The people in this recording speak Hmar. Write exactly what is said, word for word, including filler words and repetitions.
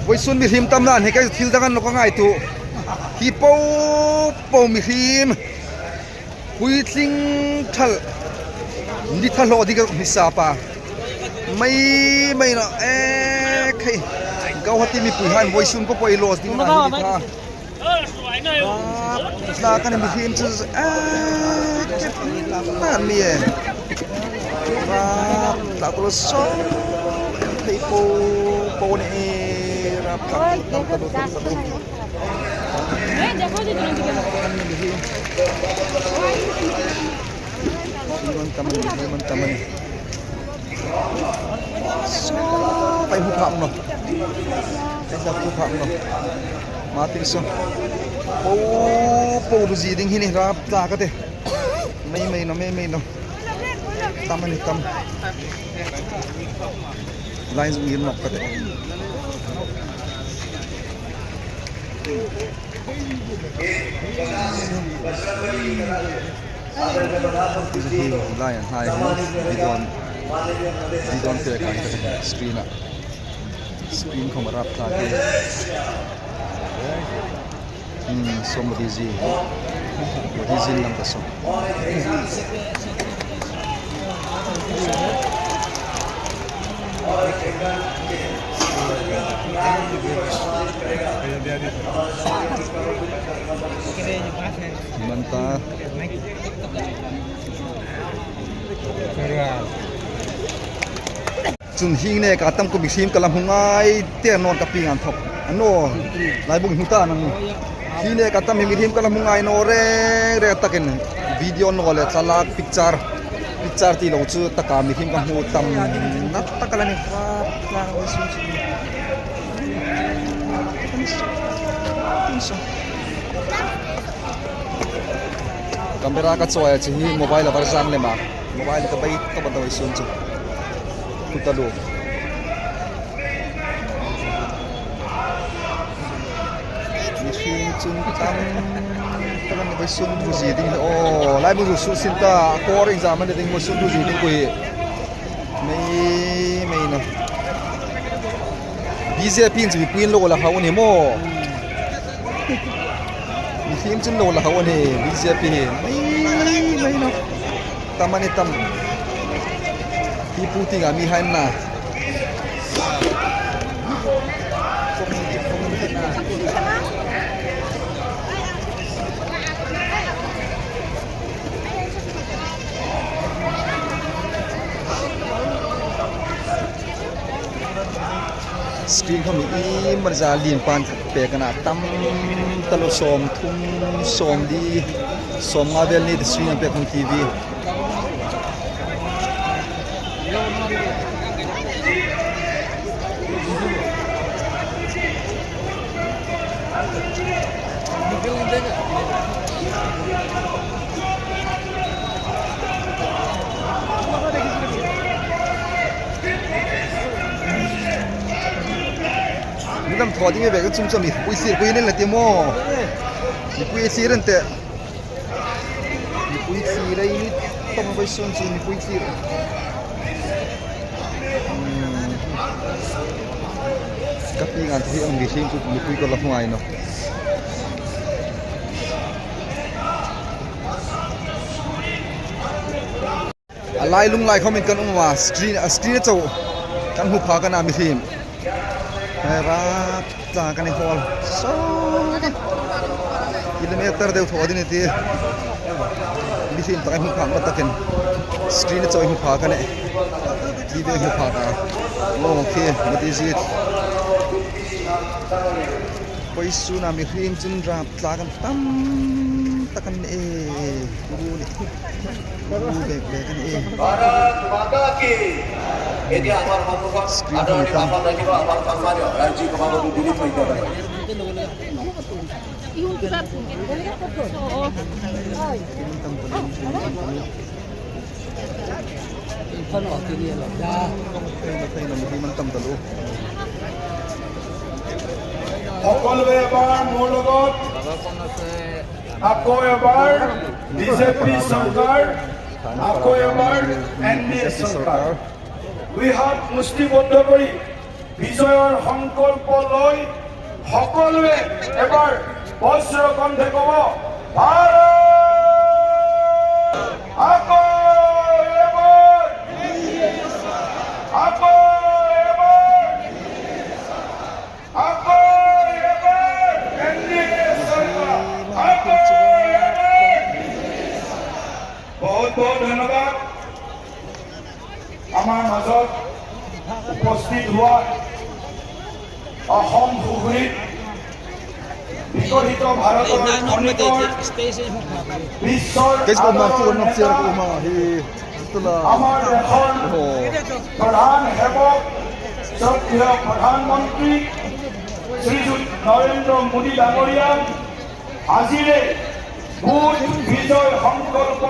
Vawisun mihriem tam nan hi ka thil dang an lo ka ngaituo. Hi po po mihriem. Puitling thal. Ni thal lo ding ka hmu sa pa. Mei mei naw. E khai. Guwahati mipui han vawisun po po ei lo ding a ni tha. Tla ka ni mihriem chu, a, ke na ni e. Ra, tla ko lo so. Thei po po ni e. Ra, tla ko lo, tla ko lo, tla ko lo. Iman tamani, iman tamani. So, kai hmu phak naw. Kai hmu phak naw. Ma tin so. Po po lu zi ding hi ni rap ta ka te. Mei mei naw, mei mei naw. Tamani tam. Line zu ngir nawk ka te. Lai an hai hi bidon, bidon pek a ni ta screen a. Screen khom a rap ta ke. Hmm, so Modi ji. Modi ji lam ta so. Iman ta. Chun hi neka tam ko mihriem ka la hmu ngai te naw ka pi ngan thok. Ano, lai bung hmu ta nang. Hi neka tam hi mihriem ka la hmu ngai naw reng reng takin video naw le thlalak picture. Picture ti lo chu taka mihriem ka hmu tam na taka la ni fa. Camera ka chawi a, chu hi mobile a var zang lem a. Mobile ka bai ka ba doi sun chu. Kuta lu. Mihring chun tam tak an vawisun thu zie ding. Aw, lai bu su sin ta. Kawr exam an ding vawisun thu zie ding pui. Mei, mei naw. B J P in chu mipui an lo la hau ni maw. Mihring chun lo la hau ni B J P hi. Mei, mei naw. Tam a ni tam. Hi pu ti nga mi hai na. Screen khom hi iemani zat lien pan pek a na tam taluo, sawmthum, sawmli, sawmnga vel ni screen an pek khom T V. Ni dam thaw ding ve ka chum chum mipui thlir pui nen la ti maw. Mipui thlir an tih. Mipui thlir ei ni tawng vawisun chu mipui thlir. Hmm. Ka pi ngan ti ang mihring chu mipui ko la hmu ngai naw. A lai lunglai khomin kan um a, screen, a screen a chau kan hmu pha kan a mihring. He rap ta kan i hawl. So, kilometer deu thaw ding i ti. Mihring tak i hmu pha takin. Screen a chau i hmu pha kan e. T V i hmu pha ka. Okay, Modi ji. Vawisun a mihring chun rap tla kan tam tak an e. Kuru ni. Kuru bek bek an e. Bharat माता की। এতিয়া আমাৰ সন্মুখত আদৰণীয় বাবা লাগিব, আমাৰ সন্মানীয় ৰাজ্যিক সভাপতি দিলীপ শইকীয়া। সকলোৱে এবাৰ মোৰ লগত আকৌ এবাৰ বিজেপি চৰকাৰ, আকৌ এবাৰ এন ডি এ চৰকাৰ। দুই হাত মুষ্টিবদ্ধ কৰি বিজয়ৰ সংকল্প লৈ সকলোৱে এবাৰ বজ্ৰকণ্ঠে ক'ব, ভাৰত! আকৌ এবাৰ! আকৌ এবাৰ! আকৌ এবাৰ! এন ডি এ চৰকাৰ! আকৌ এবাৰ! বহুত বহুত ধন্যবাদ। আমাৰ মাজত উপস্থিত হোৱা অসম সুখৰিত বিকশিত ভাৰতৰ খনিকৰ বিশ্বৰ Guys, kung aadhaarang masukan ng sira ko neta, uma, hi, ito na. আমাৰ দেশৰ Oh. প্ৰধান সেৱক, শ্ৰদ্ধেয় প্ৰধানমন্ত্ৰী শ্ৰীযুত নৰেন্দ্ৰ মোদী ডাঙৰীয়া আজিৰে বুথ বিজয় সংকল্প